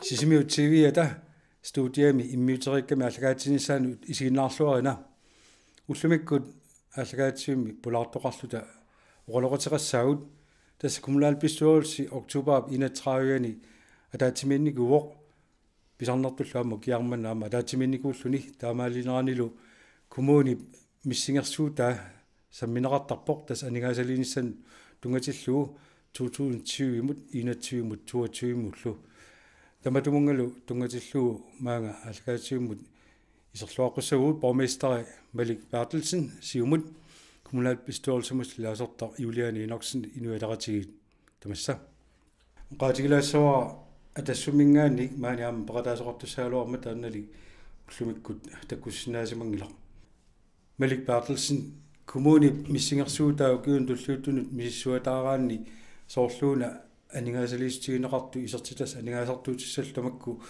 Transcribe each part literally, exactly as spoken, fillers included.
Sisimiut T V-ata studiami immiuteriikkami aallakaatitsinissaanut isiginnaarluarina. Ullumikkut aallakaatitsivimmi pulaartoqarluta oqaloqateqassaagut. Tassa kommunalbestyrelse oktobarip enogtredive-ani ataatsimiinnikuuvoq, pisarnertullu aamma ukiarmanna aamma ataatsimiinnikuulluni. Taamaalineranilu kommunip missingersuutaa sammineqartarpoq, tassa aningaasaliinissannut tunngatillugu to tusind tyve-mut, enogtyve-mut, toogtyve-mullu. Tamatumunngalu tunngatillugu maanga aallakaatitsivimmut iserluaqqussavugut borgmesteri Malik Berthelsen, Siumut, kommunalbestyrelsimut ilaasortaq Juliane Enoksen, Inuit Ataqatigiit. Tamassa. Oqaatigilaassavara Atassumminngaanniit maani aamma peqataasoqartussaagaluarmat, taannali ullumikkut takkussinnaasimanngilaq. Malik Berthelsen, kommunip missingersuutaa ukiunut tulliuttunut misissuataaraanni soorluuna aningaasaliissutigineqartut isertitassat aningaasartuutissallu tamakku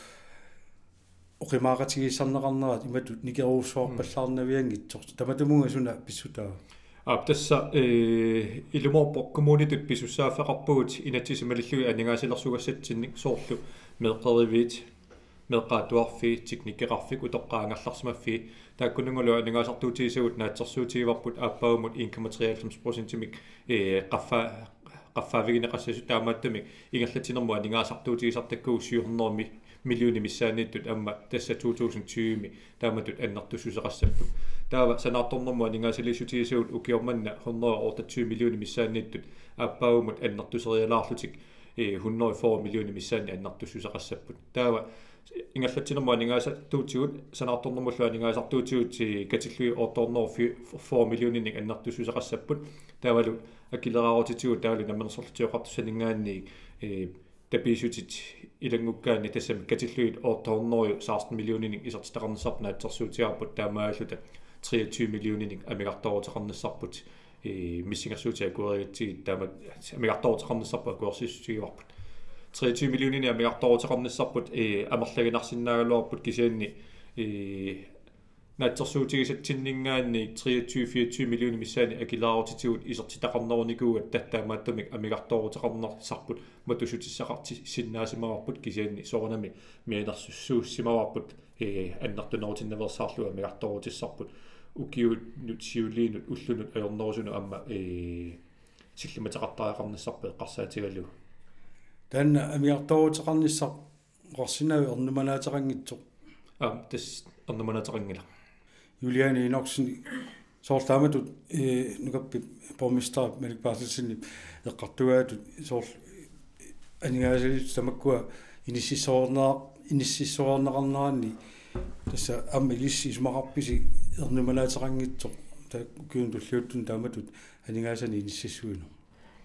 oqimaaqatigiissaarneqarnerat imatut nikerujussuarpallaarnavianngitsoq. Tamatumunnga suna pissutaava? Aap, tassa, eh, ilumoorpoq kommunitut pisussaaffeqarpugut inatsisit malillugit aningaasalersugassatsinnik, soorlu meeqqeriviit, meeqqat atuarfiit, teknikeqarfik, utoqqaat angerlarsimaffii. Taakkununngalu aningaasartuutigisagut naatsorsuutigivarput aappaagummut en komma treoghalvfems procentimik, eh, qaffa-, qaffaavigineqassasut, taamaattumik ingerlatsinermut aningaasartuutigisartakkagut syv hundrede mi-, millionit missaanniittut aamma tassa to tusind tyve-mi taamatut annertussuseqassapput. Taava sanaartornermut aningaasaliissutigisagut ukioq manna hundrede og otteogtyve millionit missaanniittut aappaagummut annertuserialaarlutik, eh, hundrede og fyrre millionit missaanni annertussuseqassapput. Taava ingerlatsinermut aningaasartuutigut, sanaartornermullu aningaasartuutigut, eh, katillugit otte hundrede og fyrre millioninik annertussuseqassapput. Taavalu akileraarutitigut taavalu Namminersorlutik Oqartussaninngaanniit, eh, tapiissutit ilanngukkaanni tassami katillugit otte hundrede og seksten millioninik isertitaqarnissarput naatsorsuutigaarput, taamaalilluta treogtyve millioninik amigartooruteqarnissarput, eh, missingersuutit akuerigatsigit taama amigartooruteqarnissarput akuersissutigivarput. Treogtyve millioninik amigartooruteqarnissarput, eh, amerlaginarsinnaagaluarput, kisianni, eh, naatsorsuutigisatsinninngaanniit treogtyve fireogtyve millionit missaanni akileraarutitigut isertitaqarnerunikuugatta, taamaattumik amigartooruteqarnissarput matussutissaqartissinnaasimavagut, kisianni soorunami mianersussuussimavarput, eh, annertunerutinnaveersaarlugu amigartoorutissarput ukiunut siuliinut ullunut ajornerusunut aamma, eh, sillimateqartariaqarnissarput eqqarsaatigalugu. Taanna amigartooruteqarnissaq oqarsinnaaviuk ernumanaateqanngitsoq? Aap, tassa ernumanaateqanngilaq. Juliane Enoksen, soorlu taamatut, eh, nukappi borgmesterip Malik Berthelsenip eqqartugaatut soorlu aningaasaliissut tamakkua inississoreerneqa-, inississoreerneqarneranni, tassa aamma ilissi isumaqarpisi ernumanaateqanngitsoq, taava ukiunut tulliuttunut taamatut aningaasanik inississuineq?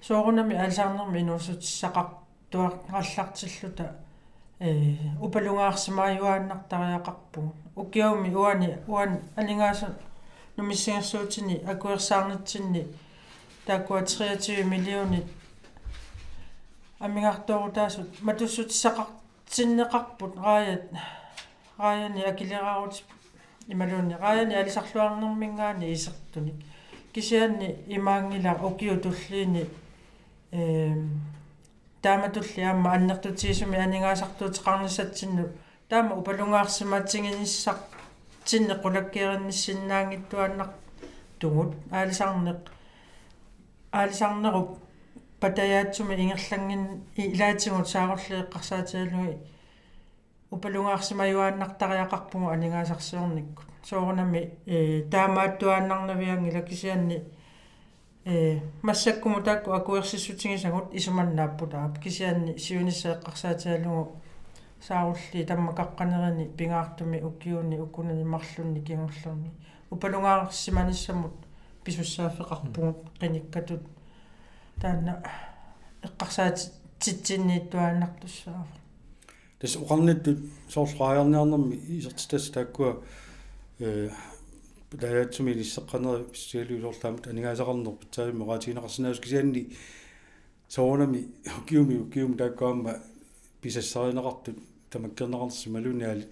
Soorunami aalisarnermi inuussutissaqartuarallartilluta, eh, upalungaarsimajuaannartariaqarpugut. Ukiumi uani, uani aningaasanut missingersuutini akuersaarnitsinni taakkua treogtyve millionit amigartoorutaasut matussutissaqartinneqarput raajat, raajani akileraarut- imaluunniit raajani aalisarluarnerminngaanniit isertunik. Kisianni imaanngilaq ukiut tulliini, ehm, taamatulli aamma annertutigisumik aningaasartuuteqarnissatsinnut taama upalungaarsimatiginissatsinnik qulakkeerinnissinnaanngittuaannartugut, aalisarneq, aalisarnerup patajaatsumik ingerlanngin-, i-, ilaatigut saarulliit eqqarsaatigalugit upalungaarsimajuaannartariaqarpugut aningaasarsiornikkut. Soorunami, eh, taamaattuaannarnavianngilaq, kisianni, eh, massakkumut taakku akuersissutigisagut isumannaapput aap, kisianni siunissaq eqqarsaatigalugu saarulliit tammakaqqanerini pingaartumik ukiuni ukunani marlunni kingullerni upalungaarsimanissamut pisussaaffeqarpugut qinikkatut. Taanna eqqarsaatitsinniittuaannartussaavoq. Tassa oqarnittut soorlu raajarniarnermi isertitassat taakkua, eh, patajaatsumik inisseqqanerat pissutigalugu soorlu taamatut aningaasaqarneq pitsaasumik oqaatigineqarsinnaasoq, kisianni soorunami ukiumi ukiumi taakku aamma pisassarineqartut tamakkerneqarnersut imaluunniit aali-,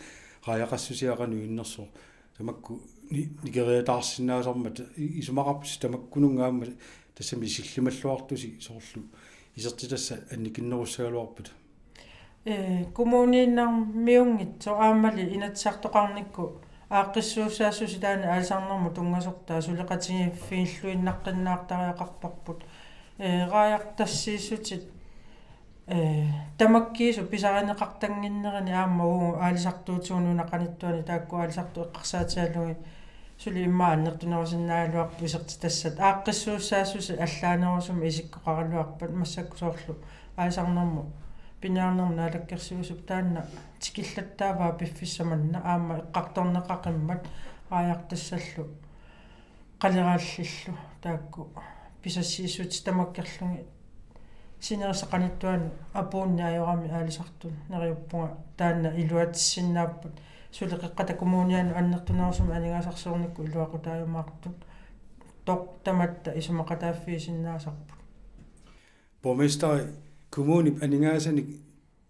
raajaqassusia qanoq innersoq tamakku ni-, nikeriataarsinnaasarmata i-, isumaqarpusi tamakkununnga aamma tassami sillimalluartusi soorlu isertitassat annikinnerussagaluarpata? Ee, kommuniinnarmiunngitsoq aammali Inatsisartoqarnikkut aaqqissuussaassuseq taanna aalisarnermut tunngasortaa suleqatigiiffiilluinnartartariaqarparput. Ee, raajartassiissutit, ee, tamakkiisut pisarineqartannginnerini aamma uagut aalisartuutigut nunaqanittuani taakku aalisartut eqqarsaatigalugit suli immaqa annertunerusinnaagaluarput isertitassat aaqqissuussaassuseq allaanerusumik isikkoqaraluarpat massakkut soorlu aalisarnermut piniarnermut naalakkersuisup taanna tikillattaavaa piffissaq manna aamma eqqartorneqaqimmat raajartassallu qaleraallillu taakku pisassiissutit tamakkerlugit sinerissap qanittuani apuunneq ajorami aalisartut neriuppunga taanna iluatsissinnaapput suli Qeqqata Kommunianut annertunerusumik aningaasarsiornikkut iluaqutaajumaartut toq tamatta isumaqataaffigisinnaasarput. Borgmesteri, kommunip aningaasanik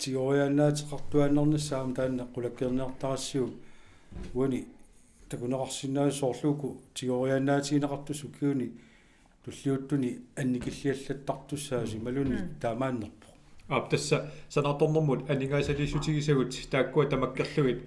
tigoriaannaateqartuaannarnissaa aamma taanna qulakkeerniartarassiuk uani takuneqarsinnaasoq soorlu uku tigoriaannaatigineqartussat ukiuni tulliuttuni annikilliallattartussaasut imaluunniit Mm. taamaannerpoq. Aap, tassa sanaartornermut aningaasaliissutigisagut taakkua tamakkerlugit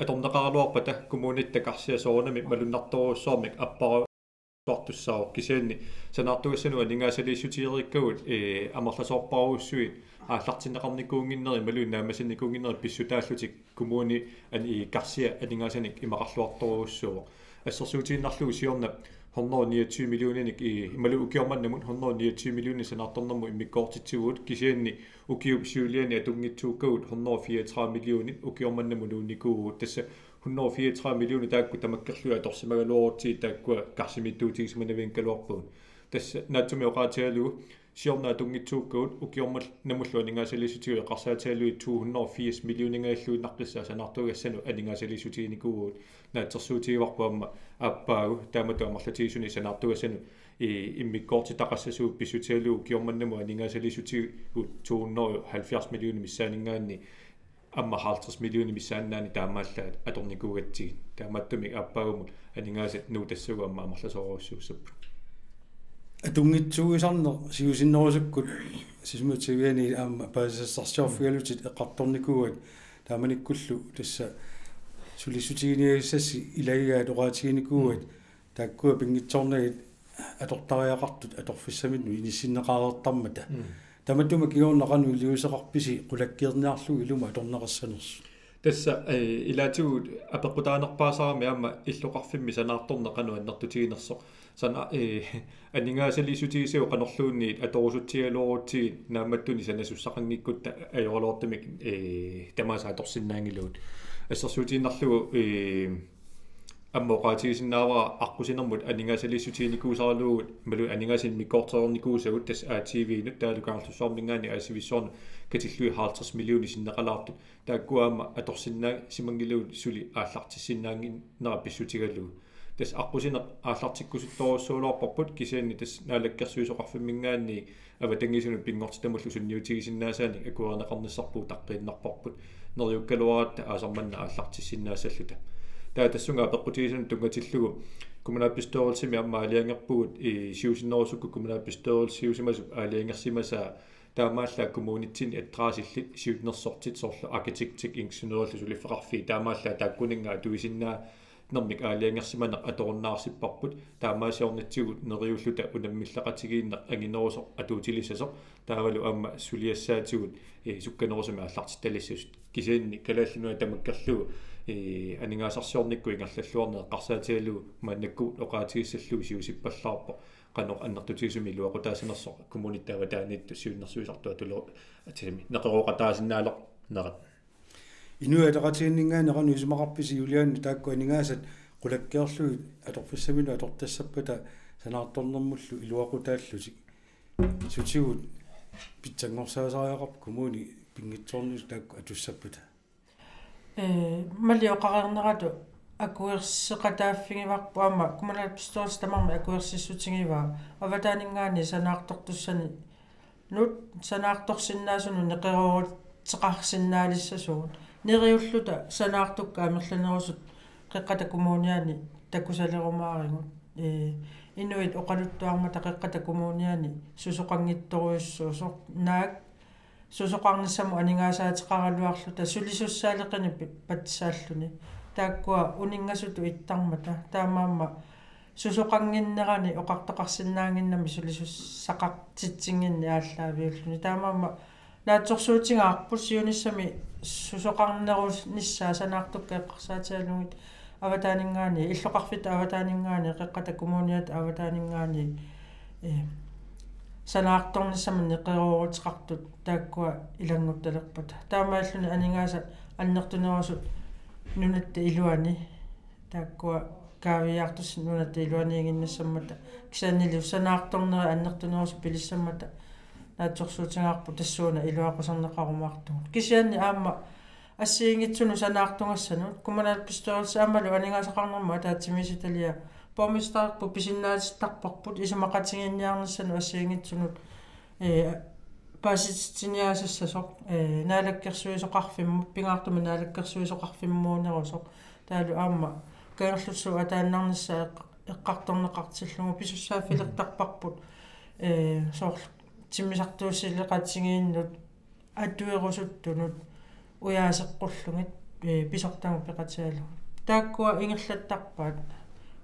atorneqaraluarpata kommunitta karsia soorunami malunnartorujussuarmik apparujussuartussaavoq kisianni sanaartugassanut aningaasaliissutigereerikkagut, ee, amerlasoorparujussuit aallartinneqarnikuunnginnerit imaluunniit naammassinikuunnginnerit pissutaallutik kommuni an-, i, karsia aningaasanik imaqarluartorujussuuvoq. Assersuutigiinnarlugu siorna hundrede niogtyve millioninik i, imaluunniit ukioq mannamut hundrede niogtyve millionit sanaartornermut immikkoortitsivugut kisianni ukiup siuliani atunngitsuukkagut hundrede fireogtredive millionit ukioq mannamut nuunnikuuvugut tassa hundrede fireogtredive millionit taakku tamakkerlugit atorsimagaluarutsigit taakkua karsimiittuutigisimanavianngikkaluarpagut. Tassa naatsumik oqaatigalugu siorna atunngitsuukkagut ukioq mannamullu aningaasaliissutigut eqqarsaatigalugit to hundrede og firs millioningajalluinnaqqissaaq sanaartugassanut aningaasaliissutiginikuuagut naatsorsuutigivarput aamma aappaagu taamatut amerlatigisunik sanaartugassanut i-, immikkoortitaqassasugut pissutigalugu ukioq mannamut aningaasaliissutigut to hundrede og halvfjerds millioner missaaninngaanniit aamma halvtreds millioner missaannaanni taamaallaat atornikuugatsigit. Taamaattumik aappaagumut aningaasat nuutassagut aamma amerlasoorujussuussapput. Atunngitsuuisarneq siusinnerusukkut Sisimiut TV-ani aamma paasisassarsiorfigalutit eqqartornikuuat taamanikkullu tassa sulissutiginiagassasi ilagigaat oqaatiginikuuat Mm. taakkua pinngitsoornagit atortariaqartut atorfissaminnut inissinneqareertarmata. Mm. Tamatuma kingorna qanoq iliuuseqarpisi qulakkeerniarlugu ilumut atorneqassanersut? Tassa, eh, ilaatigut apeqqutaanerpaasarami aamma illoqarfimmi sanaartorneq qanoq annertutiginersoq. Sana-, eh, aningaasaliissutigisagut qanorluunniit atorusutsigaluarutsigit naammattunik sanasussaqanngikkutta ajoraluartumik, eh, tamaasa atorsinnaanngilagut. Assersuutigiinnarlugu, eh, aamma oqaatigisinnaavara aqqusinermut aningaasaliissutiginikuusaraluagut imaluunniit aningaasat immikkoortoreernikuusagut tassa A T V-nut taavalu Kangerlussuarminngaanniit Aasivissuarnut katillugit halvtreds millioner sinneqalaartut taakkua aamma atorsinnaasimanngilagut suli aallartissinnaannginnera pissutigalugu. Tassa aqqusineq aallartikkusuttorujussuugaluarparput kisianni tassa Naalakkersuisoqarfimminngaanniit avatangiisinut pinngortitamullu sunniutigisinnaasaannik akuerineqarnissarput utaqqiinnarparput neriukkaluaratta aasaq manna aallartissinnaassalluta. Taava tassunga apeqqutigisanut tunngatillugu kommunalbestyrelsimi aamma aalajangerpugut i siusinnerusukkut kommunalbestyrelsiusimasup aalajangersimasaa taamaallaat kommunitsinni adressillit siunnersortit soorlu arkitektit ingeniørillu suliffeqarfiit taamaallaat taakkuninnga atuisinnaat nermik aalajangersimaneq atorunnaarsipparput taamaasiornitsigut neriulluta unammilleqatigiinneq anginerusoq atuutilissasoq taavalu aamma suliassaatigut, eh, sukkanerusumik aallartittalissasut. Kisianni Kalaallit Nunaat tamakkerlugu, eh, aningaasarsiornikkut ingerlalluarneq eqqarsaatigalugu maannakkut oqaatigissallugu siusippallaarpoq qanoq annertutigisumik iluaqutaassanersoq kommunitta avataaniittut siunnersuisartut atuloo-, atisami neqerooqataasinnaalernerat. Inuit Ataqatigiinninngaanniit qanoq isumaqarpisi julianni taakku aningaasat qulakkeerlugit atorfissaminut atortassappata sanaartornermullu iluaqutaallutik? Sutigut pitsanngorsaasariaqarpa kommuni pinngitsoornissaq taakku atussappata? Ee, Mali oqareerneratut akuerseqataaffigivarput aamma kommunalbestyrelsi tamarmi akuersissutigivaa avataaninngaanniit sanaartortussanut sanaartorsinnaasunut neqeroorutseqarsinnaalissasugut. Neriulluta sanaartukkat amerlanerusut Qeqqata Kommuniani takusalerumaarigut. Ee, inuit oqaluttuarmata Qeqqata Kommuniani susoqanngitsorujussuusoq naak susoqarnissamut aningaasaateqaraluarluta sulisussaaleqineq pi-, patsisaalluni. Taakkua uninngasutut ittarmata. Taamaammat susoqannginnerani oqartoqarsinnaannginnami sulisussaqartitsinnginneq aallaaviulluni. Taamaammat naatsorsuutigaarput siunissami susoqarnerunissaa sanaartukkat eqqarsaatigalugit avataaninngaanniit, illoqarfitta avataaninngaanniit, Qeqqata Kommuniata avataaninngaanniit, eh, sanaartornissamut neqerooruteqartut taakkua ilannguttalerpata. Taamaalilluni aningaasat annertunerusut nunatta iluani taakkua kaaviiaartussat nunatta iluaniiginnassammata. Kisiannili sanaartornerit annertunerusut pilissammata naatsorsuutigaarput tassuuna iluaqutaaneqarumaartugut. Kisianni aamma assigiinngitsunut sanaartugassanut kommunalbestyrelse aammalu aningaasaqarnermut ataatsimiititaliap borgmesteriput pisinnaatittarparput isumaqatigiinniarnissanut assigiinngitsunut, eh, paasititsiniaasassasoq, eh, naalakkersuisoqarfimmut, pingaartumik naalakkersuisoqarfimmuunerusoq, taavalu aamma Kangerlussuup ataannarnissaa eq-, eqqartorneqartillugu pisussaaffilertarparput, eh, soorlu timmisartuussileqatigiinnut atuerusuttunut ujaaseqqullugit, eh, pisortagut peqatigalugit. Taakkua ingerlattarpaat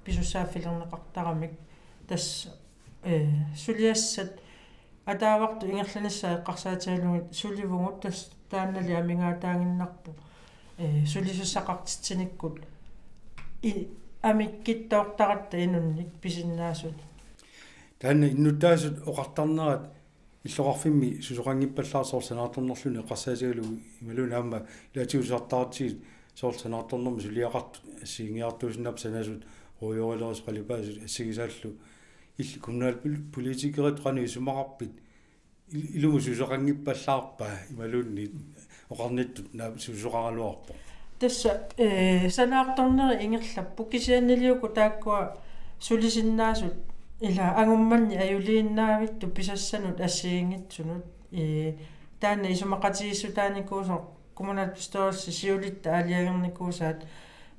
pisussaaffilerneqartaramik, tassa, eh, suliassat ataavartut ingerlanissaat eqqarsaatigalugit sulivugut, tassa taannali amigaataaginnarpoq, eh, sulisussaqartitsinikkut i-, amikittoortaratta inunnik pisinnaasunik. Taanna innuttaasut oqartarnerat illoqarfimmi susoqanngippallaartoq soorlu sanaartornerluni eqqarsaatigalugu imaluunniit aamma ilaatigut tusartaaratsigit soorlu sanaartornermut suliaqartut assigiinngiartuusinnaapput sanasut, ruujorilerisut, qalipaasut assigisaallu. Illit kommunalpolitikeritut qanoq isumaqarpit? Il-, ilumut susoqanngippallaarpa imaluunniit oqarnittut naak susoqaraluarpoq? Tassa, eh, sanaartornerit ingerlapput kisiannili uku taakkua sulisinnaasut ila angummannik ajuliinnaavittut pisassanut assigiinngitsunut. Eh, taanna isumaqatigiissutaanikuusoq kommunalbestyrelsip siulitta aalajangernikuusaat,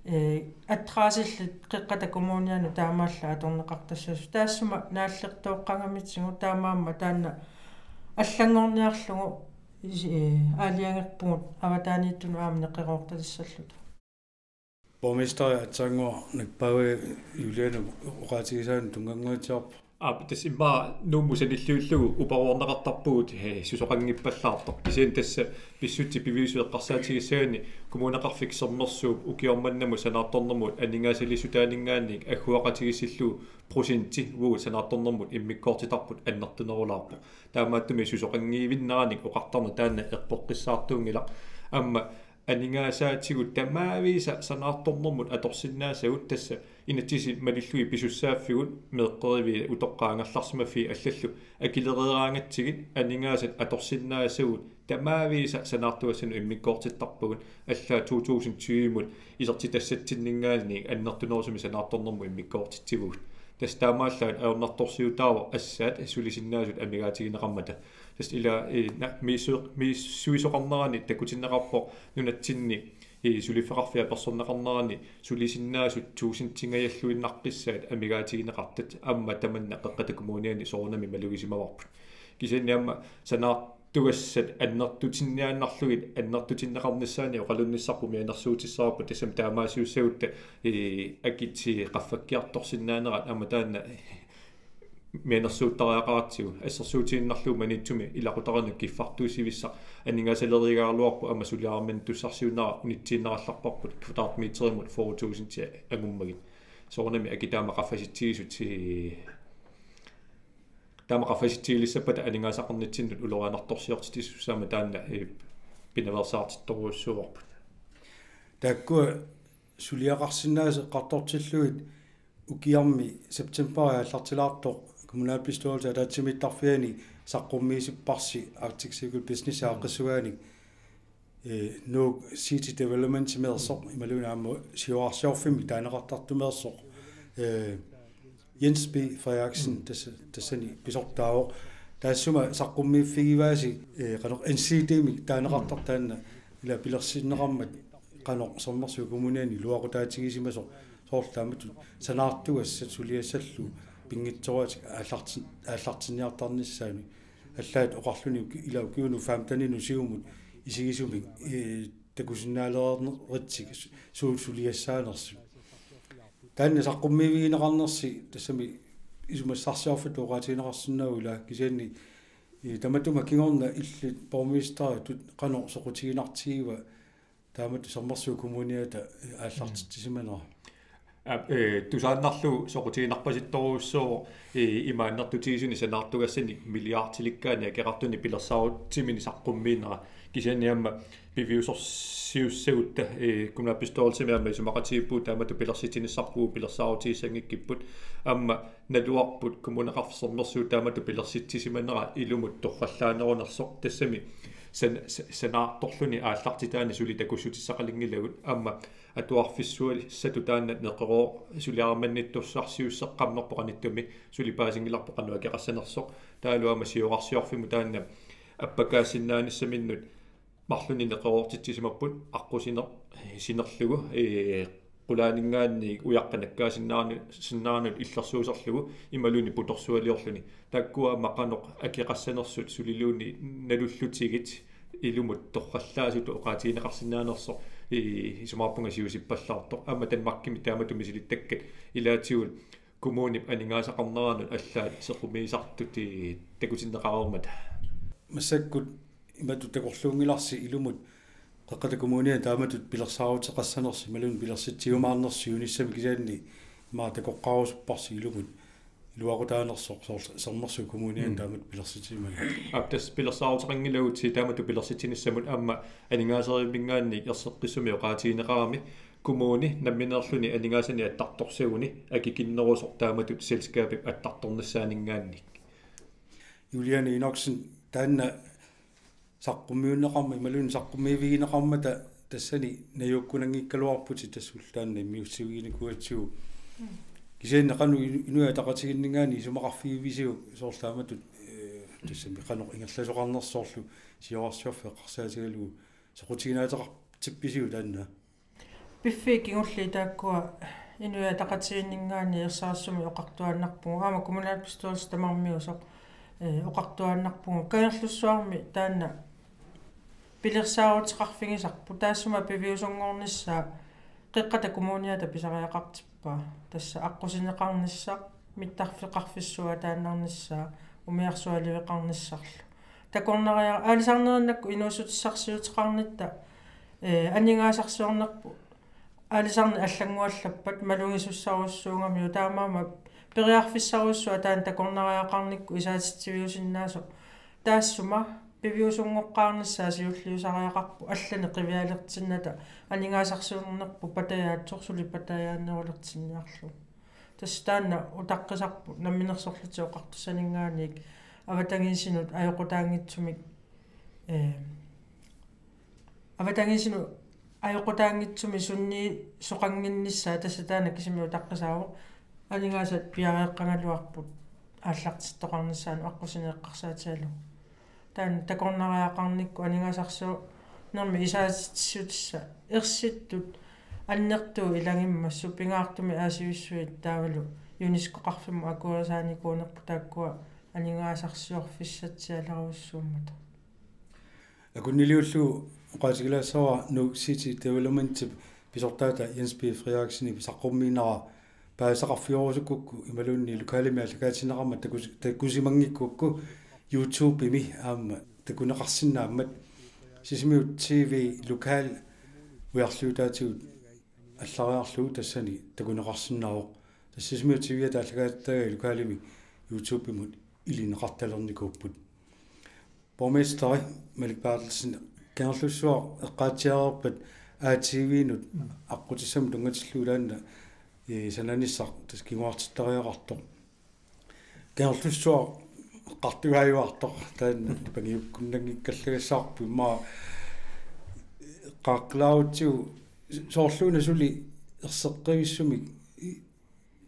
eh, adressillit Qeqqata Kommunianut taamaallaat atorneqartassasut. Taassuma naallertooqqagamitigut, taamaammat taanna allanngorniarlugu, eh, aalajangerpugut avataaniittunut aamma neqeroortalissalluta. Borgmesteri aatsaannguaq Nakpaavik Julianep oqaatigisaanut tunngannguatsiarpoq. Aap, tassa immaqa Nuummut sanilliullugu uparuarneqartarpugut, eh, susoqanngippallaartoq. Kisianni tassa pissutsit piviusut eqqarsaatigissagaanni Kommuneqarfik Sermersuup ukioq mannamut sanaartornermut aningaasaliissutaaninngaanniit agguaqatigiissillugu procenti uagut sanaartornermut immikkoortitarput annertunerulaarpoq. Taamaattumik susoqanngivinneranik oqartarneq taanna erpoqqissaartuunngilaq. Aamma aningaasaatigut tamaviisa sanaartornermut atorsinnaasagut, tassa inatsisit malillugit pisussaaffigut meeqqeriviit utoqqaat angerlarsimaffiit allallu akilereeraangatsigit aningaasat atorsinnaasagut tamaviisa sanaartugassanut immikkoortittarpagut, allaat to tusind tyve-mut isertitassatsinninngaanniit annertunerusumik sanaartornermut immikkoortitsivugut. Tassa taamaallaat ajornartorsiutaavoq assaat sulisinnaasut amigaatigineqarmata. Tassa ila, eh, na-, missu-, missuisoqarnerani takutinneqarpoq nunatsinni, eh, suliffeqarfiit apersorneqarnerani sulisinnaasut tuusintingajalluinnaqqissaat amigaatigineqartut, aamma tamanna Qeqqata Kommuniani soorunami malugisimavarput. Kisianni aamma sanaartugassat annertutinniaannarlugit annertutinneqarnissaannik oqalunnissarput mianersuutissavarput, tassami taamaasiussagutta, eh, akit qaffakkiartorsinnaanerat aamma taanna mianersuuttariaqaratsigu, assersuutigiinnarlugu Maniitsumi ilaqutariinnut kiffartuussivissaq aningaasaleriigaluarpoq, aamma suliariminittussarsiunnera unitsiinnarallarparput, kvadratmeterimut fyrre tusind angummagit. Soorunami akit taama qaffasitsigisut, eh, taama qaffasitsigilissappata aningaasaqarnitsinnut ulorianartorsiortitissussaammat taanna, eh, pinaveersaartittorujussuuarput. Taakkua suliaqarsinnaasut eqqartortillugit ukiarmi septembari aallartilaartoq kommunalbestyrelsip ataatsimiittarfiani saqqummiisipparsi Arctic Circle Business aaqqissugaanik, eh, Nuuk City Developmentimeersoq imaluunniit aamma siuararsiorfimmik taaneqartartumeersoq, eh, Jens B. Frederiksen tassa, tassani pisortaavoq. Taassuma saqqummiiffigivaasi, eh, qanoq N C D-mik taaneqartartoq taanna ila pilersinneqarmat qanoq Sermersuup Kommuniani iluaqutaatigisimasoq, soorlu taamatut sanaartugassat suliassallu pinngitsooratik aallartin-, aallartinniartarnissaanut. allaat oqarluni uki-, ila ukiunut femteninut siumut isigisumik, ee, takusinnaalernertik su-, suut suliassaanersut. Taanna saqqummiivigineqarnersi tassami isumassarsiorfittut oqaatigineqarsinnaavoq ila kisianni, ee, tamatuma kingorna illit borgmesteritut qanoq soqutiginartigiva taamatut Sermersuup Kommuniata, ee, aallartitsisimanera? Aa, ee, tusaannarlugu soqutiginarpasittorujussuuvoq, ee, imaannertutigisuni sanaartugassanik milliardilikkaani akeqartuni pilersaarutimini saqqummiinnera. Kisianni aamma piviusorsiussagutta, ee, kommunalbestyrelsimi aamma isumaqatigiippugut taamatut pilersitsinissarput pilersaarutigissanngikkipput. Aamma naluarput Kommuneqarfik Sermersuut taamatut pilersitsisimanera ilumut torrallaanerunersoq tassami san-, sa-, sanaartorluni aallartitaani suli takussutissaqalunngilagut aamma atuarfissuassatut taanna neqeroo-, suliarimannittussarsiusseqqammerpoq qanittumi suli paasinngilarput qanoq akeqassanersoq taavalu aamma siorarsiorfimmut taanna appakaasinnaanissaminut marlunnik neqeroortitsisimapput aqqusiner-, sinerlugu, ee, qulaaninngaanniit ujaqqat nakkaasinnaanermut, sinnaanermut illersuuserlugu imaluunniit putorsualiorluni. Taakkua aamma qanoq akeqassanersut suliluunniit nalullutigit ilumut torrallaasutut oqaatigineqarsinnaanersoq, ee, isumaqarpunga siusippallaartoq. Aamma Danmarkimi taamatut misilittakkat ilaatigut kommunip aningaasaqarneranut allaat sequmiisartut, ee, takutinneqareermata. Massakkut imatut takorluunngilarsi ilumut Qeqqata Kommuniani taamatut pilersaaruteqassanersi imaluunniit pilersitsiumaarnersi siunissami kisianni immaqa takoqqaarusupparsi ilumut iluaqutaanersoq soorlu Sermersuup Kommuniani Mm. taamatut pilersitsisimanersi. Aap, tassa pilersaaruteqanngilagut taamatut pilersitsinissamut aamma aningaaserivinninngaanniit erseqqissumik oqaatigineqarami kommuni nammineerluni aningaasanik attartorsaguni akikinnerusoq taamatut selskabip attartornissaaninngaanniit. Juliane Enoksen, taanna saqqummiunneqarmat imaluunniit saqqummiivigineqarmata tassani najuukkunanngikkaluarputit tassalu taanna immiussiviginikuugatsigu. Mm. Kisianni qanoq Inu-, Inuit Ataqatigiinninngaanniit isumaqarfigivisiuk soorlu taamatut, ee, tassami qanoq ingerlasoqarnersoq soorlu siorarsiorfik eqqarsaatigalugu soqutiginaateqartippisiuk taanna? Piffissami kingullermi taakkua Inuit Ataqatigiinninngaanniit ersarissumik oqartuaannarpugut. Aamma kommunalbestyrelsip tamarmiusoq, ee, oqartuaannarpugut. Kangerlussuarmi taanna pilersaaruteqarfigisarput taassuma piviusunngornissaa Qeqqata Kommuniata pisariaqartippaa. Tassa aqqusineqarnissaq, mittarfeqarfissuataannarnissaa, umiarsualiveqarnissarlu. Takornariar-, aalisarnerinnakkut inuussutissarsiuteqarnitta, ee, aningaasarsiornerput aalisarneq allannguallappat malugisussaarujussuugamiuk taamaammat periarfissarujussuaq taanna takornariaqarnikkut isaatitsiviusinnaasoq. Taassuma piviusunngoqqaarnissaa siulliusariaqarpoq allanik qivialertinnata aningaasarsiornerput patajaatsoq suli patajaannerulertinniarlugu. Tassa taanna utaqqisarput namminersorlutik oqartussaninngaanniit avatangiisinut ajoqutaanngitsumik, ee, avatangiisinut ajoqutaanngitsumik sunniisoqannginnissaa tassa taanna kisimi utaqqisaavoq aningaasat piareeqqagaluarput aallartittoqarnissaanut aqqusineq eqqarsaatigalugu. Taanna takornariaqarnikkut aningaasarsiornermi isaatitsissutissat ersittut annertuut ilagimmassuk pingaartumik Aasivissuit taavalu UNESCO-qarfimmut akuerisaanikuunerput taakkua aningaasarsiorfissatsialerujussuummata. Akunniliullugu oqaatigilaassavara Nuuk City Developmentip pisortaata Jens B. Frederiksenip saqqummiinnera paasisaqarfiorusukkukku imaluunniit lokalimi aallakaatinneqarmat takus-, takusimanngikkukku YouTubemi aamma takuneqarsinnaammat Sisimiut T V lokal ujarliutaatigut allariarlugu tassani takuneqarsinnaavoq. Tassa Sisimiut T V-ata aallakaatitagai lokalimi YouTubemut ilineqartalernikuupput. Borgmesteri Malik Berthelsen, Kangerlussuaq eqqaatsiareerpat A T V-nut aqqutissamut tunngatillugu taanna, ee, sananissaq tassa kinguartittariaqartoq. Kangerlussuaq eqqartugaajuartoq taanna nipangiukkunnanngikkallagassarput immaqa eqqaaqqilaarutsigu soorluuna suli erseqqivissumik i-,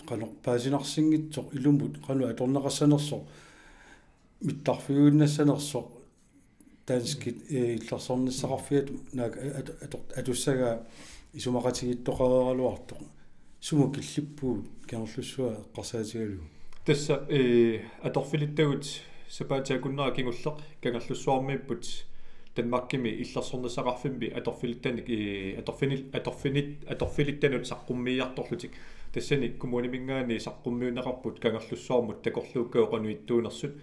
qanoq paasinarsinngitsoq ilumut qanoq atorneqassanersoq mittarfiuinnassanersoq danskit, ee, illersornissaqarfiat naak at-, at-, atussagaa isumaqatigiittoqareeraluartoq. Sumut killippugut Kangerlussuaq eqqarsaatigalugu? Tassa, ee, atorfilittagut Sapaatip akunnera kingulleq Kangerlussuarmiipput Danmarkimi illersornissaqarfimmi atorfilittanik, ii, atorfinil-, atorfinit-, atorfilittanut saqqummiiartorlutik. Tassani kommuniminngaanniit saqqummiunneqarput Kangerlussuarmut takorluukkagut qanoq ittuunersut,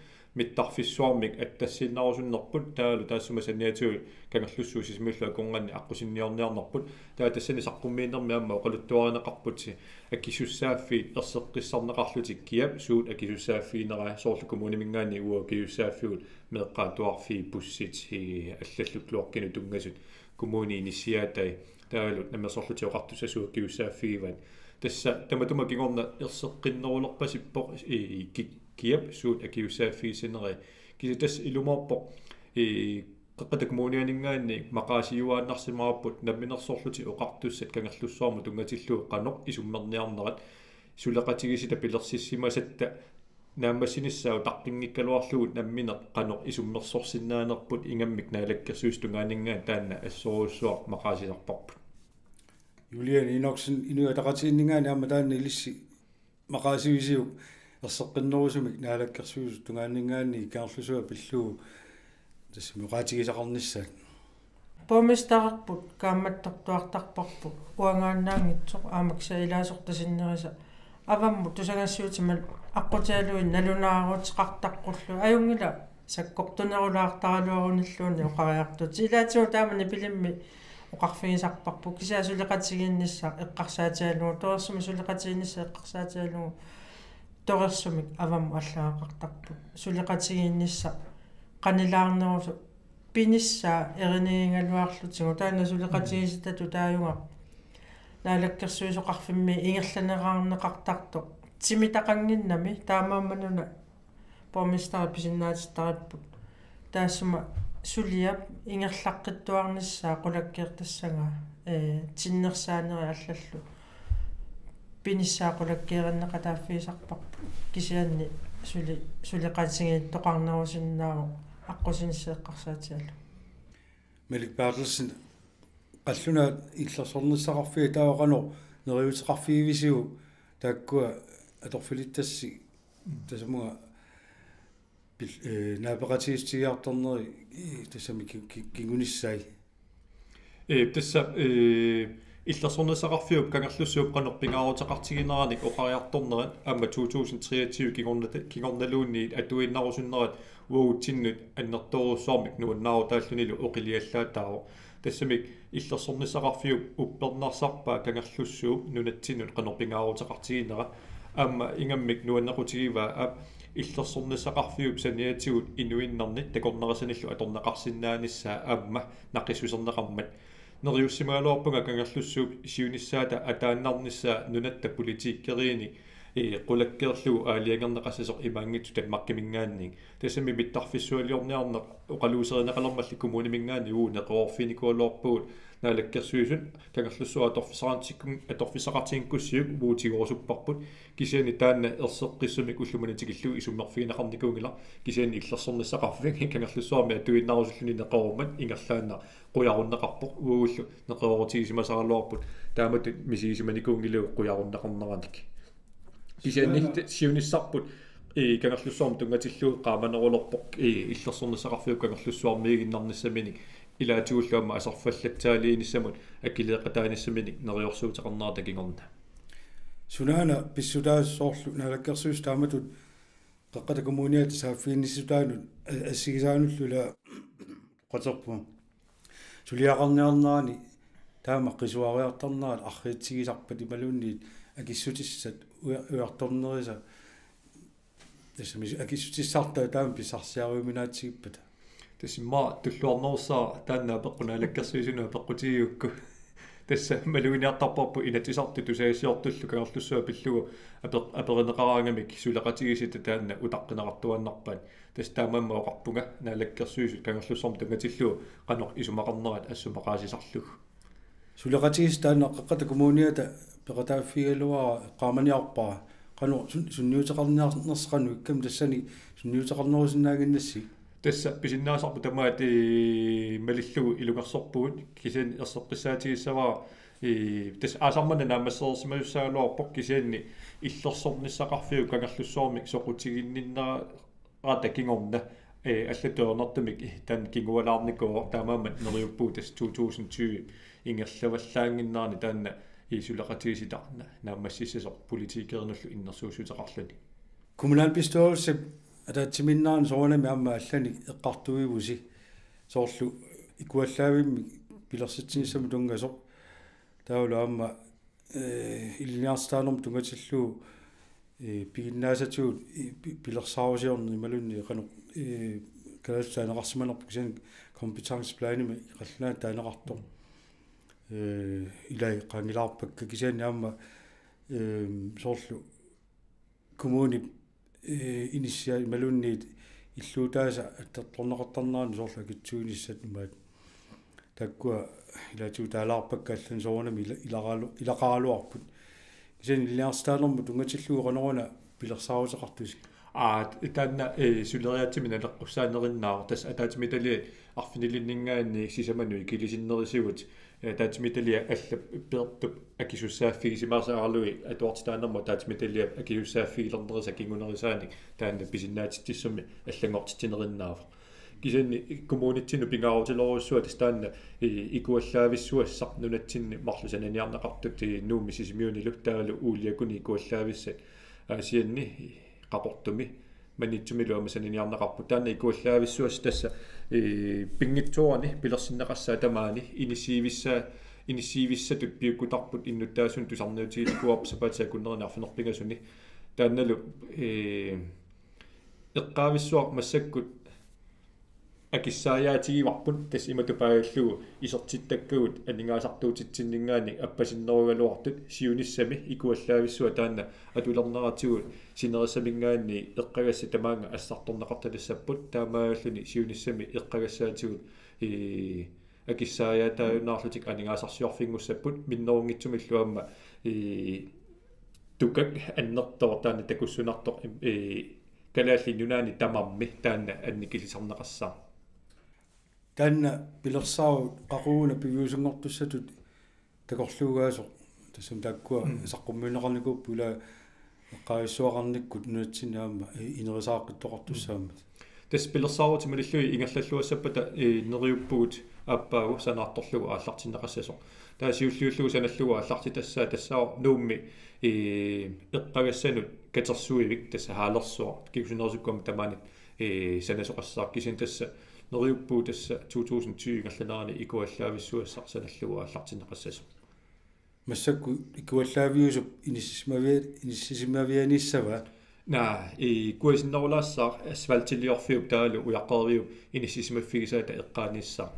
mittarfissuarmik attassiinnarusunnerput, taavalu taassuma saniatigut Kangerlussuup Sisimiullu akornanni aqqusinniorniarnerput. Taava tassani saqqummiinnermi aamma oqaluttuarineqarput akisussaaffiit erseqqissarneqarlutik, kiap suut akisussaaffiginerai, soorlu kommuniminngaanniit uagut akisussaaffigut meeqqat atuarfiit, bussit, ii, allallu kloakkinut tunngasut, kommuni inissiaatai, taavalu Namminersorlutik Oqartussat suut akisussaaffigivaat. Tassa tamatuma kingorna erseqqinnerulerpasippoq, ii, ki-, kiap suut akisussaaffigisineri. Kisianni tassa ilumoorpoq, ii, Qeqqata Kommunianinngaanniit maqaasiuaannarsimavarput Namminersorlutik Oqartussat Kangerlussuarmut tunngatillugu qanoq isummerniarnerat, suleqatigiissita pilersissimasatta naammassinissaa utaqqinngikkaluarlugu nammineq qanoq isummersorsinnaanerput, ingammik Naalakkersuisut tungaanninngaanniit taanna assorujussuaq maqaasisarparput. Juliane Enoksen, Inuit Ataqatigiinninngaanniit aamma taanna ilissi maqaasivisiuk erseqqinnerusumik Naalakkersuisut tungaanninngaanniit Kangerlussuaq pillugu tassami oqaatigisaqarnissaat? Borgmestererput kaammattortuartarparput, uangaannaanngitsoq, aamma kisianni ilaasortat sinnerisa avammut tusagassiuutima aqqutigalugu nalunaaruteqartarpullu. Ajunngilaq sakkortunerulaartaraluarunilluunniit oqariartuutit. Ilaatigut taama nipilimmi oqarfigisarparput, kisianni suleqatigiinnissaq eqqarsaatigalugu, torersumik suleqatigiinnissaq eqqarsaatigalugu, torersumik avammut allagaqartarput. Suleqatigiinnissaq qanilaarnerusoq, pinissaa erinigigaluarlutigu, taanna suleqatigiissitatut taajugaq Naalakkersuisoqarfimmi ingerlaneraarneqartartoq timitaqannginnami, taamaammat una borgmesteri pisinnaatittarparput. Taassuma suliap ingerlaqqittuarnissaa qulakkeertassagaa, ee, tinnersaaneri allallu pinissaa qulakkeerinneqataaffigisarparput. Kisianni suli-, suleqatigiittoqarnerusinnaavoq aqqusinissaq eqqarsaatigalugu. Malik Berthelsen, qallunaat illersornissaqarfiit taava qanoq neriuuteqarfigivisiuk taakkua atorfilittassi, tasamunga pil-, ee, naapeqatigiissutigiartorneri, ee, tassami ki-, ki-, kingunissai? Ee, tassa, ee, illersornissaqarfiup Kangerlussuup qanoq pingaaruteqartigineranik oqariartornerat aamma to tusind treogtyve kingornata-, kingornaluunniit atuiinnarusunnerat uagutsinnut annertoorujussuarmik nuannaarutaallunilu oqiliallaataavoq. Tassami illersornissaqarfiup uppernarsarpaa Kangerlussuup nunatsinnut qanoq pingaaruteqartiginera. Aamma ingammik nuannaqutigivaa aap illersornissaqarfiup saniatigut inuinnarnit takornarisanillu atorneqarsinnaanissaa aamma naqissuserneqarmat. Neriussimagaluarpunga Kangerlussuup siunissaata ataannarnissaa nunatta politikeriini, ee, qulakkeerlugu aalajangerneqassasoq imaanngitsoq Danmarkiminngaanniit. Tassami mittarfissualiorniarneq oqaluuserineqalermalli kommuniminngaanniit uagut neqeroorfiginikuugaluarpugut, Naalakkersuisut Kangerlussuaq atorfissaqartikkun-, atorfissaqartinngikkussiuk uagut tigorusupparput, kisianni taanna erseqqissumik ullumimut tikillugu isummerfigineqarnikuunngilaq, kisianni illersornissaqarfik Kangerlussuarmi atuiinnarusulluni neqeroormat ingerlaannaq qujarunneqarpoq, uagullu neqeroorutigisimasaraluarput taamatut misigisimanikuunngilagut qujarunneqarneranik. Kisianni siunissarput, ee, Kangerlussuarmut tunngatillugu qaamanerulerpoq, ee, illersornissaqarfiup Kangerlussuarmiiginnarnissaminik, ilaatigullu aamma aserfallatsaaliinissamut akileeqataanissaminik neriorsuuteqarnerata kingorna. Sunaana pissutaasoq soorlu Naalakkersuisut taamatut Qeqqata Kommuniata saaffiginnissutaanut a-, assigisaanullu ilaa qaterpuma suliaqarniarnerani taama qisuariartarnerat arriitsigisarpat imaluunniit akissutissat uja-, ujartornerisa, tassami akissutissartaa taama pissarsiariuminaatigippata? Tassa immaqa tulluarnerussaaq taanna apeqqut Naalakkersuisunut apeqqutigigukku. Tassa maluginiartarparput Inatsisartut tusagassiortullu Kangerlussuaq pillugu apeq-, aperineqaraangamik suleqatigiissita taanna utaqqineqartuaannarpaat. Tassa taamaammat oqarpunga Naalakkersuisut Kangerlussuarmut tunngatillugu qanoq isumaqarnerat assut maqaasisarlugu. Suleqatigiissaq taanna Qeqqata Kommuniata peqataaffigigaluara eqqaamaniarpara. Qanoq sun-, sunniuteqarniarnersoq qanoq ikkami tassani sunniuteqarnerusinnaannginnassi? Tassa pisinnaasarput tamaat, ee, malillugu ilungersorpugut, kisianni erseqqissaatigissavara, ee, tassa aasaq manna naammassereersimasussaagaluarpoq, kisianni illersornissaqarfiup Kangerlussuarmik soqutiginninnera Rata kingorna, eh, allatut ajornartumik, eh, taanna kingualaarnikuuvoq, taamaammat neriuppugut tassa to tusind tyve ingerlavallaannginnerani taanna, eh, suleqatigiissitaq naammassissasoq politikerinullu innersuussuteqarluni. Kommunalbestyrelsip ataatsimiinnerani soorunami aamma allanik eqqartuivusi, soorlu ikuallaavimmik pilersitsinissamut tunngasoq, taavalu aamma, eh, ilinniartitaanermut tunngatillugu, eh, piginnaasatigut, eh, pi-, pilersaarusiorneq imaluunniit qanoq, eh, kalaallisut taaneqarsimanerput, kisianni kompetenceplanimik qallunaatut taaneqartoq. Eh, ilai qaangilaarpakka, kisianni aamma, eh, soorlu kommunip, eh, inissia- imaluunniit illuutaasa attartorneqartarnerani soorlu akitsuinissat imaat. Taakkua ilaatigut taalaarpakka, allanik soorunami ila-, ilaraalu-, ilaqaraluarput. Kisianni ilinniartitaanermut tunngatillugu qanoruna pilersaaruteqartusi? Aa, taanna, eh, suleriaatsimi naleqqussaanerinnaavoq, tassa ataatsimiititaliat arfinilinninngaanniit sisamanut ikilisinnerisigut, eh, ataatsimiititaliat allap Pertup akisussaaffigisimaasaarlugit atuartitaanermut ataatsimiititaliap akisussaaffigilernerisa kingunerisaanik taanna pisinnaatitsissummi allanngortitsinerinnaavoq. Kisianni kommunitsinnut pingaarutilerujussuaq tassa taanna, eh, ikuallaavissuassaq nunatsinni marluk sananiarneqartut, eh, Nuummi Sisimiunilu taavalu uuliakuni ikuallaavissat Aasianni, Qaqortumi, Maniitsumilu aamma sananiarneqarput. Taanna ikuallaavissuassaq tassa, eh, pinngitsoorani pilersinneqassaat tamaani inissiivissaa-, inissiivissatut piukkutarput innuttaasunut tusarniutiginikuuarput sapaatip akunnerini arfineq-pingasuni. Taannalu, eh, eqqaavissuaq massakkut akissaajaatigivarput, tassa imatut paasillugu isertittakkagut aningaasartuutitsinninngaanniit appasinnerugaluartut, siunissami ikuallaavissuaq taanna atulerneratigut sinerissaminngaanniit eqqagassat tamaanga assartorneqartatissapput, taamaalilluni siunissami eqqagassaatigut, ii, akissaajaataajunnaarlutik aningaasarsiorfinngussapput, minnerunngitsumillu aamma, ii, Tukak annertooq taanna takussunartoq, ii, Kalaallit Nunaanni tamarmi taanna annikilisarneqassaaq. Taanna pilersaarut qaqugu una piviusunngortussatut takorluugaasoq, tassami taakkua, mm, saqqummiunneqarnikuupput, ila eqqaavissuaqarnikkut nunatsinni aamma, eh, inerisaaqqittoqartussaammat. Tassa pilersaarutit malillugit ingerlalluassappata, eh, neriuppugut aappaagu sanaartorlugu aallartinneqassasoq. Taava siulliullugu sanallugu aallartitassaaq tassaavoq Nuummi, eh, eqqagassanut katersuivik, tassa haalersuaq, kingusinarusukkut aamma tamaani, eh, sanasoqassaaq, kisianni tassa neriuppugut tassa to tusind tyve ingerlanerani ikuallaavissuassaq sanallugu aallartinneqassasoq. Massakkut ikuallaaviusup inissisimavia-, inissisimavianissava? Naa, ii, kuisinnerulaassaaq asfaltiliorfiup taavalu ujaqqeriviup inissisimaffigisaata eqqaanissaaq.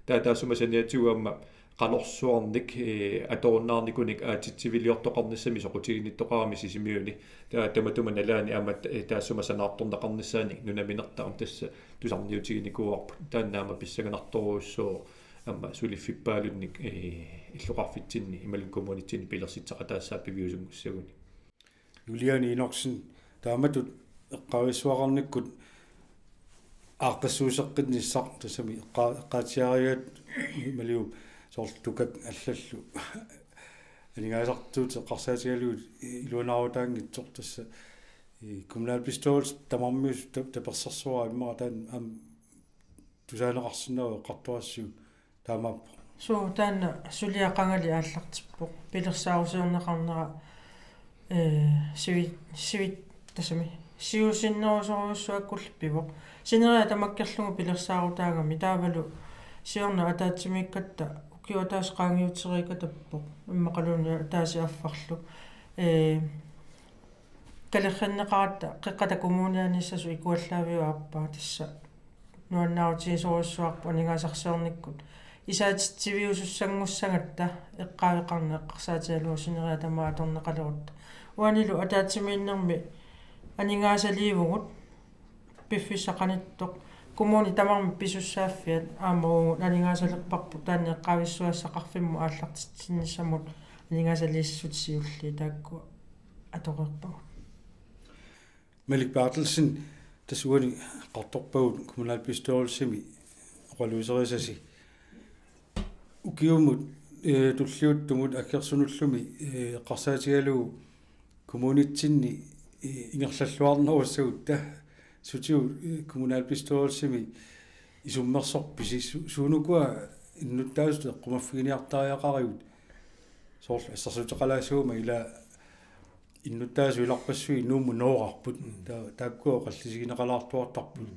Taava taassuma saniatigut aamma qanorsuarnik, ii, atorunnaarnikunik aatsitsiviliortoqarnissamik soqutiginnittoqarami Sisimiuni. Taava tamatuma nalaani aamma ta-, taassuma sanaartorneqarnissaanik nunaminertaa aamma tassa tusarniutiginikuuarput. Taanna aamma pissanganartorujussuuvoq aamma suliffippaalunnik, eh, illoqarfitsinni imaluunniit kommunitsinni pilersitseqataassaat piviusunngussaguni. Juliane Enoksen, taamatut eqqaavissuaqarnikkut aaqqissuusseqqinnissaq, tassami eqqa-, eqqaatsiarigaat imaluunniit soorlu Tukak allallu aningaasartuutit eqqarsaatigalugit iluanaarutaanngitsoq, tassa, eh, kommunalbestyrelsip tamarmiusup ta-, tapersersuusoq immaqa taanna aamma tusaaneqarsinnaavoq eqqartorassiuk taamaappoq. Suu, taanna suliaq qangali aallartippoq. Pilersaarusiorneqarnera, eh, sivit-, sivit-, tassami siusinnerusorujussuakkullu pivoq. Sineriak tamakkerlugu pilersaarutaagami, taavalu siorna ataatsimiikkatta ukiup ataaseq qaangiuteriikatappoq, immaqaluunniit ataaseq affarlu. Eh, Kalerrinneqaratta Qeqqata Kommunianissasoq ikuallaaviup aappaa, tassa nuannaarutigisorujussuarpoq aningaasarsiornikkut isaatitsiviusussanngussagatta eqqaaveqarneq eqqarsaatigalugu sineriak tamaat atorneqalerutta. Uanilu ataatsimiinnermi aningaasaliivugut piffissaq qanittoq, kommunit tamarmik pisussaaffiat aamma uagut aningaasalerparput, taanna eqqaavissuassaqarfimmut aallartitsinnissamut aningaasaliissutit siulliit taakku atoreerpagut. Malik Berthelsen, tassa uani eqqartorpagut kommunalbestyrelsimi oqaluuserisasi. Ukiumut, eh, tulliuttumut aggersut ullumi, eh, eqqarsaatigalugu kommunitsinni, eh, ingerlalluarnerussagutta Sutigut kommunalbestyrelsimi isummersorpisi, suunukua innuttaasut eqqumaffiginiartariaqarigut? Soorlu assersuuteqalaassuuma ila innuttaasut ilarpassui Nuummut nooqarput, taakkua oqallisigineqalaartuartarput.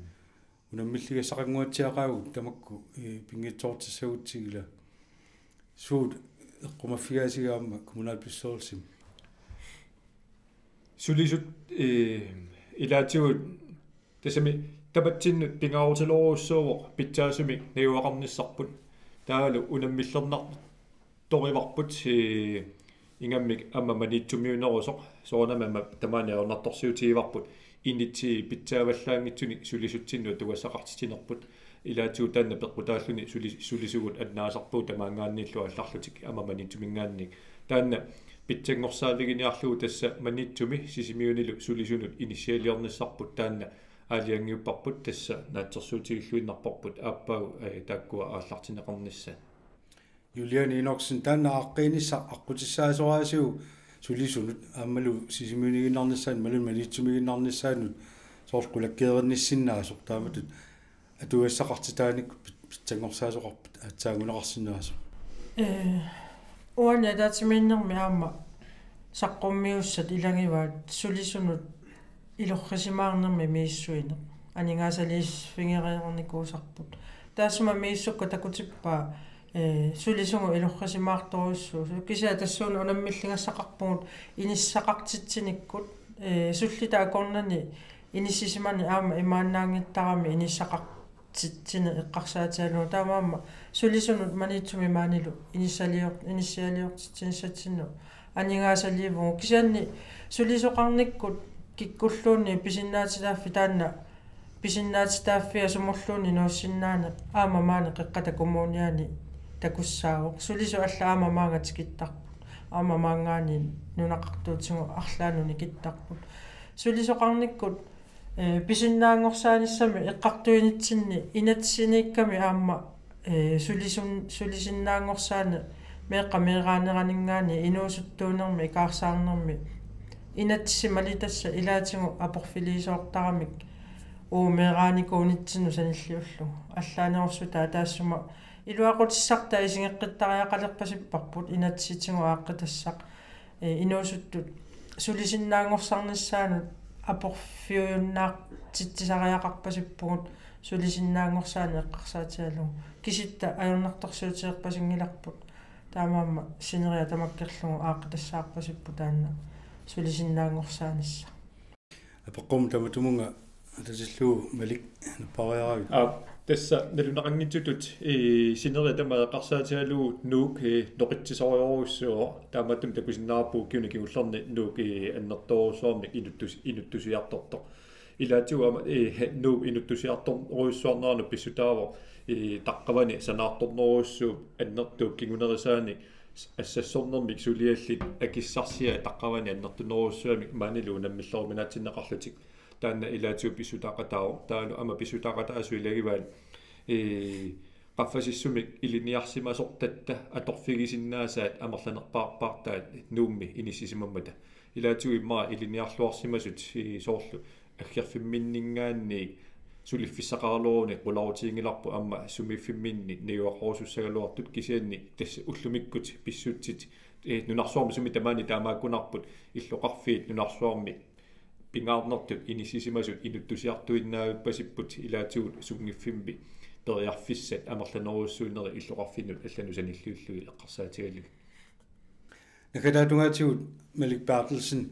Unammilligassaqannguatsiaqaagut tamakku pinngitsoortissagutsigit, ila suut eqqumaffigaasigaamma kommunalbestyrelsimi? Sulisut ilaatigut tassami tamatsinnut pingaarutilerujussuuvoq pitsaasumik najugaqarnissarput. Taavalu unammillernartorivarput ingammik aamma Maniitsumiunerusoq, soorunami aamma tamaani ajornartorsiutigivarput initsi pitsaavallaanngitsunik sulisutsinnut atugassaqartitsinerput. Ilaatigut taanna peqqutaalluni sulisugut annaasarpagut tamaanngaanniillu aallarlutik aamma Maniitsuminngaanniit. Taanna pitsanngorsaaffiginiarlugu tassa Maniitsumi Sisimiunilu sulisunut inissialiornissarput, taanna aalajangiupparput, tassa naatsorsuutigilluinnarparput aappaagu taakkua aallartinneqarnissaat. Juliane Enoksen, taanna aaqqiinissaq aqqutissaasoraasiuk sulisunut aammalu Sisimiuniiginnarnissaanut imaluunniit Maniitsumiiginnarnissaanut soorlu qulakkeerinnissinnaasoq, taamatut atugassaqartitaanikkut pitsanngorsaasoqarpat aatsaannguneqarsinnaasoq? Ee, uani ataatsimiinnermi aamma saqqummiussat ilagivaat sulisunut ilorrisimaarnermi misissuineq aningaasaliiffigereernikuusarput. Taassuma misissukkut takutippaa ee, sulisugut ilorrisimaartorujussuusut. Kisianni tassuuna unammilligassaqarpugut inissaqartitsinikkut, ee, sullittap akornanni inissisimaneq aamma imaannaanngittarami inissaqartitsineq eqqarsaatigalugu. Taamaammat sulisunut Maniitsumi maanilu inissalior-, inissialiortitsinissatsinnut aningaasaliivugut. Kisianni sulisoqarnikkut kikkulluunniit pisinnaatitaaffik taanna pisinnaatitaaffia sumulluunniit nuussinnaaneq aamma maani Qeqqata Kommuniani takussaavoq. Sulisut allat aamma maanga tikittarput. Aamma maanngaanniit nunaqartuutigut arlaannut nikittarput. Sulisoqarnikkut, ee, pisinnaanngorsaanissami eqqartuinitsinni inatsisiniikkami aamma ee, sulisun-, sulisinnaanngorsaaneq meeqqat meeraaneraninngaanniit inuusuttuunermi ikaarsaarnermi inatsisit malittassat ilaatigut aporfiliisoortaramik uagut meeraanikuunitsinnut sanilliullugu. Allaanerussutaa taassuma iluaqutissartaa isigeqqittariaqalerpasipparput inatsisitigut aaqqitassaq. Ee, inuusuttut sulisinnaanngorsarnissaannut aporfiujunnaartitsisariaqarpasippugut sulisinnaanngorsaaneq eqqarsaatigalugu. Kisitta ajornartorsiutigerpasinngilarput. Taamaammat sineriak tamakkerlugu aaqqitassaarpasipput taanna sulisinnaanngorsaanissaa. Apeqqummi tamatumunnga atatillugu Malik nappariaravit. Aa, tassa nalunaqanngitsutut, ee, sineriak tamaat eqqarsaatigalugu Nuuk, ee, noqitsisorujorujussuuvoq, taamaattumik takusinnaavarput ukiuni kingullerni Nuuk, ee, annertoorujussuarmik inuttus-, inuttusiartortoq. Ilaatigut aamma, ee, he-, Nuuk inuttusiartorujussuarneranut pissutaavoq, ee, taqqavani sanaartornerujussuup annertuup kingunerisaanik assassornermik suliallit akissarsiai taqqavani annertunerujussuarmik maanilu unammilleruminaatsinneqarlutik. Taanna ilaatigut pissutaaqataavoq. Taavalu aamma pissutaaqataasut ilagivaat, ee, qaffasissumik ilinniarsimasortatta atorfigisinnaasaat amerlanerpaarpaartaat Nuummi inissisimammata. Ilaatigut immaqa ilinniarluarsimasut, ee, soorlu aggerfimminninngaanniit suliffissaqaraluarunik qularutiginngilarput, aamma sumiiffimminni najugaqarusussagaluartut, kisianni tassa ullumikkut pissutsit, ee, nunarsuarmi sumi tamaani taamaakkunarput, illoqarfiit nunarsuarmi pingaarnertut inissisimasut inuttusiartuinnaavippasipput, ilaatigut sunngiffimmi periarfissat amerlanerujussuunerit illoqarfinnut allanut sanilliullugit eqqarsaatigalugit. Naggataatungaatsigut Malik Berthelsen,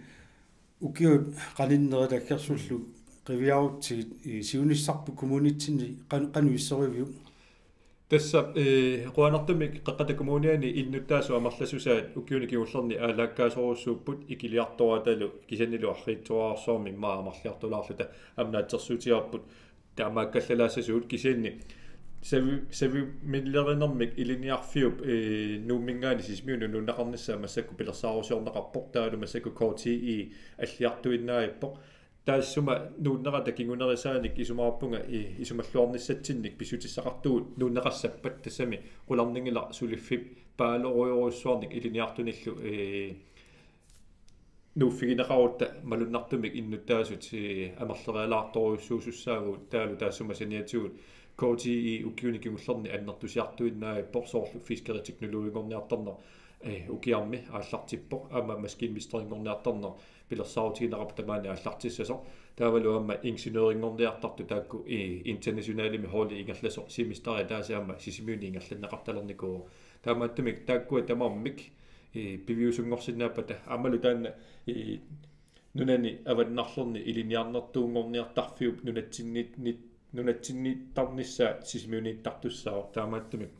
ukiut qaninnerit aggersullu qiviarutsigit, ee, siunissarput kommunitsinni qan-, qanoq issoriviuk? Tassa, ee, qujanartumik Qeqqata Kommuniani innuttaasut amerlassusaat ukiuni kingullerni aalaakkaasorujussuupput, ikiliartoratalu kisiannili arriitsuararsuarmi immaqa amerliartulaarluta aamma naatsorsuutigaarput taamaakkallalaassasoq, kisianni savi-, savimillerinermik ilinniarfiup, ee, Nuumminngaanniit Sisimiunut nuunneqarnissaa massakkut pilersaarusiorneqarpoq, taavalu massakkut K T I alliartuinnavippoq. Taassuma nuunnerata kingunerisaanik isumaqarpunga, ee, isumalluarnissatsinnik pissutissaqartugut nuunneqassappat, tassami qularnanngilaq suliffik paalorujorujussuarnik ilinniartunillu, ee, Nuuffigineqarutta malunnartumik innuttaasut, eh, amerlerialaartorujussuusussaavugut, taavalu taassuma saniatigut K T I ukiuni kingullerni annertusiartuinnavippoq, soorlu fiskeriteknologinngorniartarneq, eh, ukiarmi aallartippoq, aamma maskinmesterinngorniartarneq pilersaarutigineqarpoq tamaani aallartissasoq. Taavalu aamma ingeniørinngorniartartut taakku, eh, internationalimi holdi ingerlasoq semesteri ataaseq aamma Sisimiuni ingerlanneqartalernikuuvoq. Taamaattumik taakkua tamarmik, eh, piviusunngorsinnaappata aammalu taanna, eh, nunani avannarlerni ilinniarnertuunngorniartarfiup nunatsinni-, ni-, nunatsinniittarnissaa Sisimiuniittartussaavoq, taamaattumik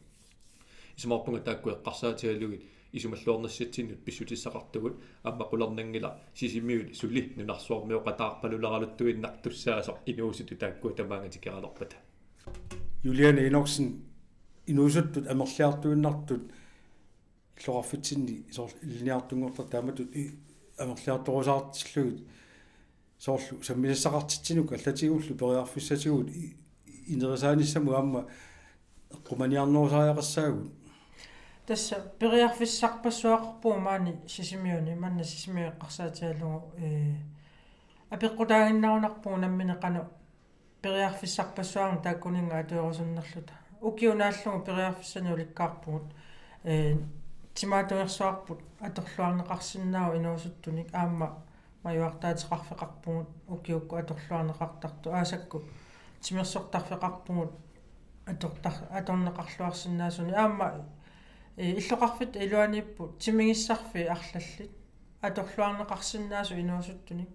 isumaqarpunga taakku eqqarsaatigalugit isumalluarnissatsinnut pissutissaqartugut, aamma qularnanngilaq Sisimiut suli nunarsuarmioqataarpaluleraluttuinnartussaasoq inuusutut taakkua tamaanga tikeralerpata. Juliane Enoksen, inuusuttut amerliartuinnartut illoqarfitsinni soorlu ilinniartunngortartut taamatut i-, amerliartorusaartillugit soorlu sammisassaqartitsinukkut allatigullu periarfissatigut i-, inerisaanissamut aamma eqqumaniarnerusariaqassaagut. Tassa periarfissarpassuaqarpugut maani Sisimiuni, manna Sisimiut eqqarsaatigalugu, eh, apeqqutaaginnarunarpugut nammineq qanoq periarfissarpassuarnik taakkuninnga atuerusunnerluta. Ukiut naallugu periarfissanik ulikkaarpugut. Eh, timaatugersuarput atorluarneqarsinnaavoq inuusuttunik, aamma majuartaateqarfeqarpugut ukiukkut atorluarneqartartut, aasakkut timersortarfeqarpugut atortar-, atorneqarluarsinnaasunik. Aamma, eh, illoqarfitta iluaniipput timigissarfiit arlallit atorluarneqarsinnaasut inuusuttunik.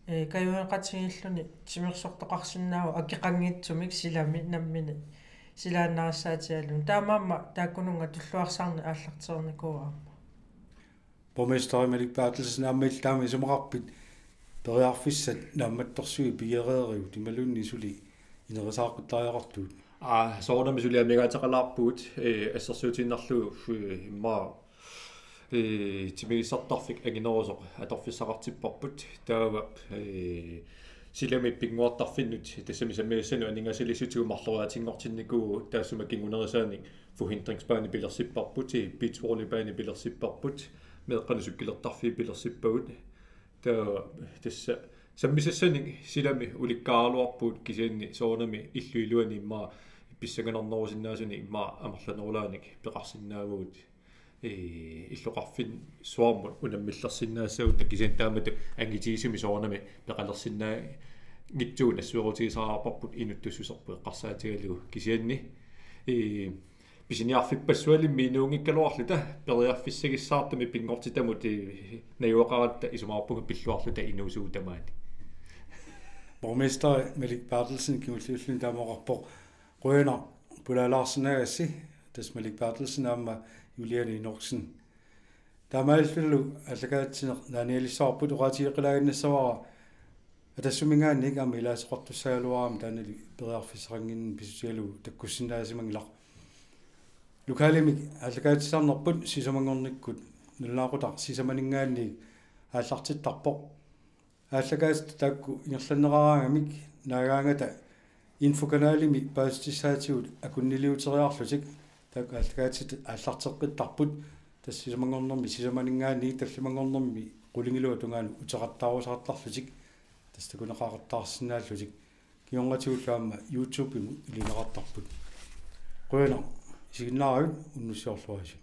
Eh, kajugeqatigiilluni timersortoqarsinnaavoq akeqanngitsumik silami nammineq silaannarissaatigalugu. Taamaammat taakkununnga tulluarsarneq aallartereernikuuvoq aamma. Borgmester Malik Berthelsen, aamma illit taama isumaqarpit periarfissat naammattorsuit pigereerigut imaluunniit suli inerisaaquttariaqartugut? Aa, soorunami suli amigaateqalaarpugut, eh, assersuutiinnarlugu, eh, immaqa, eh, timigissartarfik anginerusoq atorfissaqartipparput. Taava, eh, silami pinnguartarfinnut tassami sammisassannut aningaasaliissutigut marloriaatinngortinnikuuvugut, taassuma kingunerisaanik forhindringsbane pilersipparput, eh, beachvolleybane pilersipparput, meeqqanut cykelertarfiit pilersippagut. Taava tassa sammisassanik silami ulikkaaraluarpugut, kisianni soorunami illup iluani immaqa pissanganarnerusinnaasunik immaqa amerlanerulaanik peqarsinnaavugut. Eh, illoqarfissuarmut unammillersinnaassagutta, kisianni taamatut angitigisumik soorunami peqalersinnaanngitsugut nassuerutigisariaqarparput inuttussuserput eqqarsaatigalugu, kisianni, eh, pisiniarfippassualimmi inuunngikkaluarluta periarfissagissaartumik pinngortitamut, eh, najugaqaratta isumaqarpunga pilluarluta inuusugut tamaani. Borgmester Malik Berthelsen kingulliulluni taama oqarpoq. Qujanaq pulaalaarsinnaagassi, tassa Malik Berthelsen aamma Juliane Enoksen. Taamaalillunilu aallakaatitsineq naanialissavarput, oqaatigeqqilaaginnassavara Atassumminngaanniit aamma ilaasoqartussagaluarami taannali periarfissaqannginneq pissutigalugu takkussinnaasimanngilaq. Lokalimik aallakaatitsisarnerput sisamanngornikkut nalunaaqutaq sisamaninngaanniit aallartittarpoq. Aallakaatitat taakku ingerlanneqaraangamik naagaangata infokanalimi paasissutissaatigut akunniliuteriarlutik, taakku aallakaatitat aallarteqqittarput, tassa sisamanngornermi sisamaninngaanniit tallimanngornermi qulingiluat tungaanut uteqattaarusaartarlutik, tassa takuneqaqattaarsinnaallutik, kingornatigullu aamma YouTube-imut ilineqartarput. Qujanaq isiginnaaravit, unnussiorluaritsi.